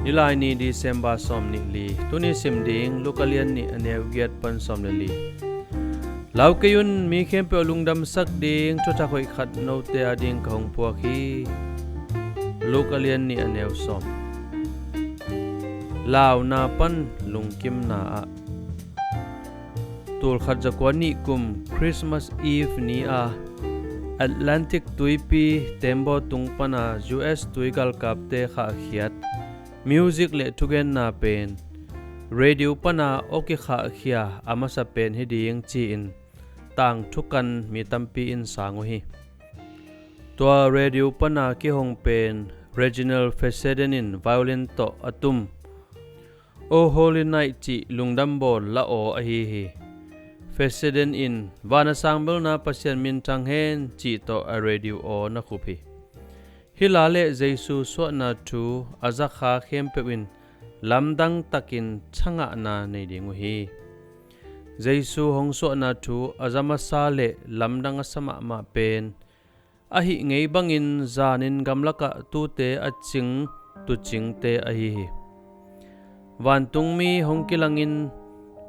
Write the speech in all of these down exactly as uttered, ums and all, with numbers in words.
Nilai ni, December sawm nih li. Tuni sim ding Luka lian nih, a neu giat pan sawm le li. Lau kei un, mi khempeuh a lungdamsak ding thuthak hoih khat note a ding ka hong puak hi. Luka lian nih, a neu sawm. Launa pan lungkimna ah. Tulkhat zakua nih kum Christmas Eve ni a Atlantic tuipi tembaw tung pana U S tui galkapte khahkhiat music le thugenna pen radio pana aw kikhahkhia a masa pen hi ding ci-in tangthu kan mi tampi in sang uh hi. Tua radio pana kihong pen Reginald Fessenden in violin tawh a tum Oh Holy Night cih lungdambawl la aw ahi hi. Fessenden in, "Van a sang belna Pasian minthang hen," cih tawh a radio aw na khup hi. Hih la le Jesu suahna thu a zakha khempeuh in lamdang takin thangahna nei ding uh hi. Jesu hong suahna thu a za masa le lamdang a sa mahmah pen ahih ngei bangin zanin gamlakah tute a cing tucingte ahi hi. Vantungmi hong kilangin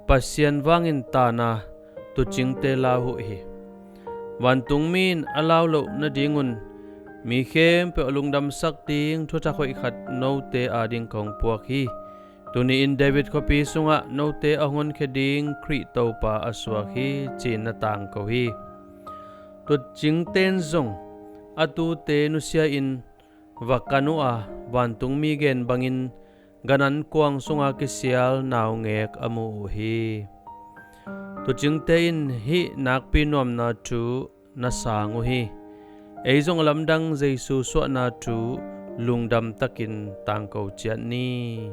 Pasian vangin tana tucingte lau uh hi. Vantungmi in a lau loh nadingun mi khempeuh a lungdamsak ding thuthak hoih khat note a ding ka hong puak hi. Tuni-in David khuapi sungah note a hong honkhia ding Khrih Topa a suak hi, ci-in na tangko hi. Tucingte in zong a tute nusia-in va kan uh a, vantungmi gen bangin gan ankuang sunga kisial naungek a mu uh hi. Tucingte in hih nakpi nuamna thu na sang uh hi. Ei zong a lamdang Jesu suahna thu lungdam takin tangko ciat ni.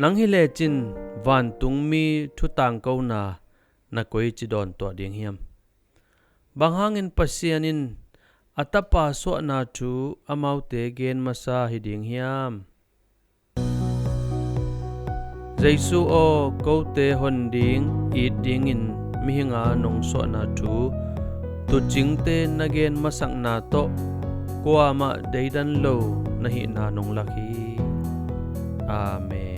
Nang hi lecin vantungmi thu tangkona na koici dawntuah ding hiam? Bang hangin Pasian in a Tapa suahna thu amaute gen masa hi ding hiam? Jesu aw, kote hon ding it dingin mihinga nong suahna thu tucingte na gen masakna tawh kuamah deidan lo na hihna nong lak hi. Amen.